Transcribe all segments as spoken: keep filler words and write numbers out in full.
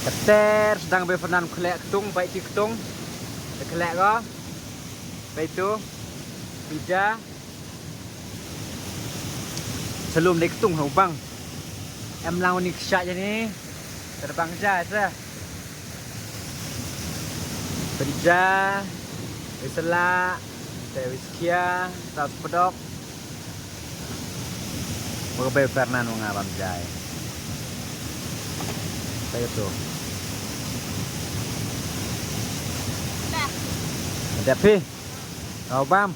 Ter sdang ba Fernando khleh ktung, bai ti ktung. Khleh ko. Bai tu. Pija. Salum dei ktung ha u bang. Em lang u ni ksha jani. Terbang ja sa. Pija. Wisla. Te wiskia. Tas pedok. Ba ka bei Fernando nga bam jai. Te tu. Dep hi. Kau bam.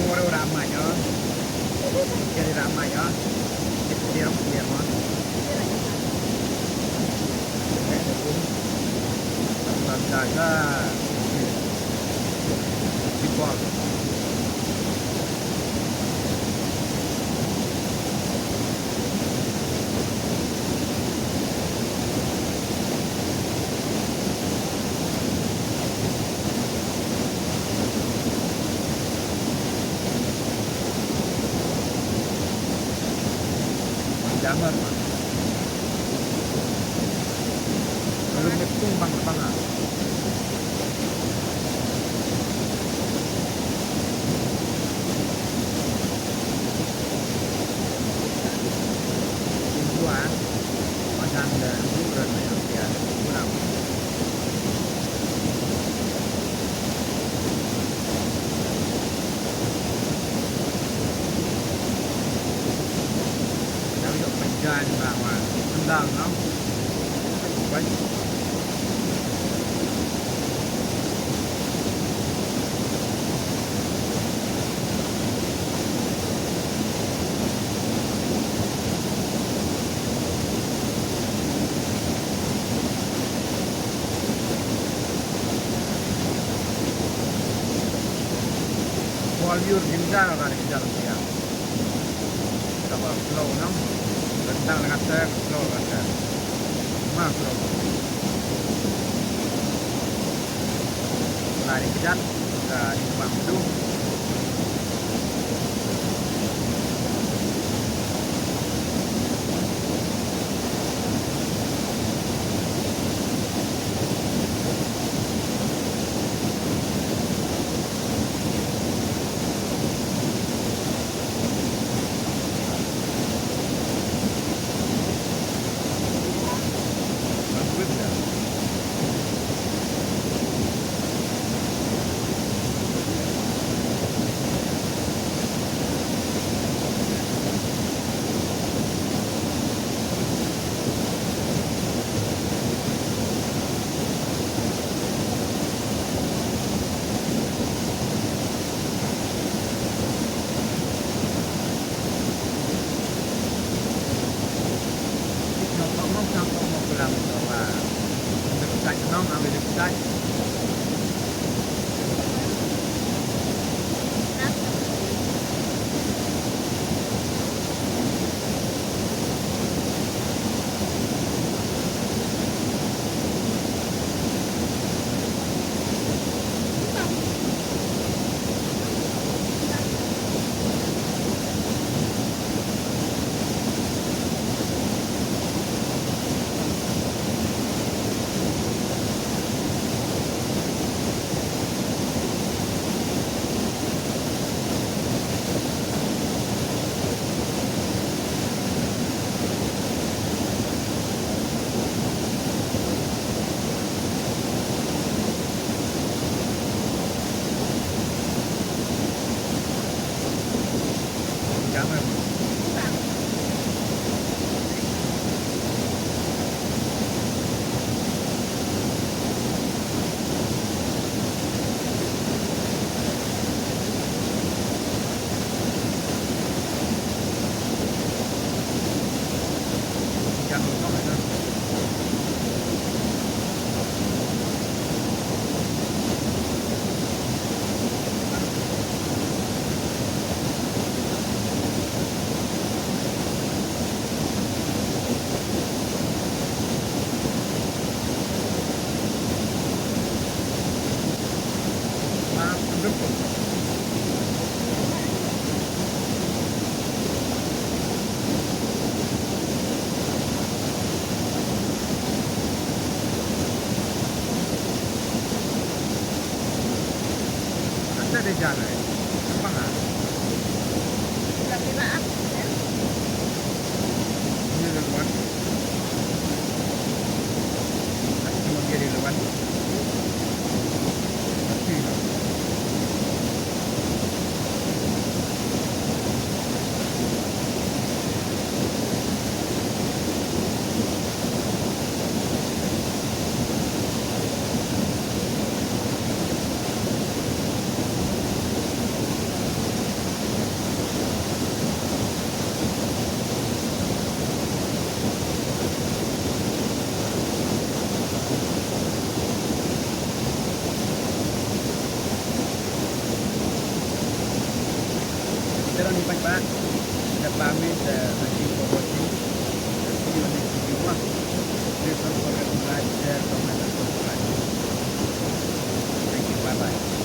Mor ora maño. Jadi ora maño. Jadi ora maño. Jaga. Jibol. Jangan. Kalau mepung bang bang ah. Tua, pasang de buran yang dia pulang. Dau ïoh pynjan ba wan. Endang no. Wan. Bol ïur gynjar, gynjar ïa. Coba flow, no? Rentang la kata, flow la kata. Ma flow. Kdat ka i bang tu. Ïa la ni paidbah, thank you for watching. See you on next video. Please don't forget to like, share, comment and subscribe. Thank you. Bye bye.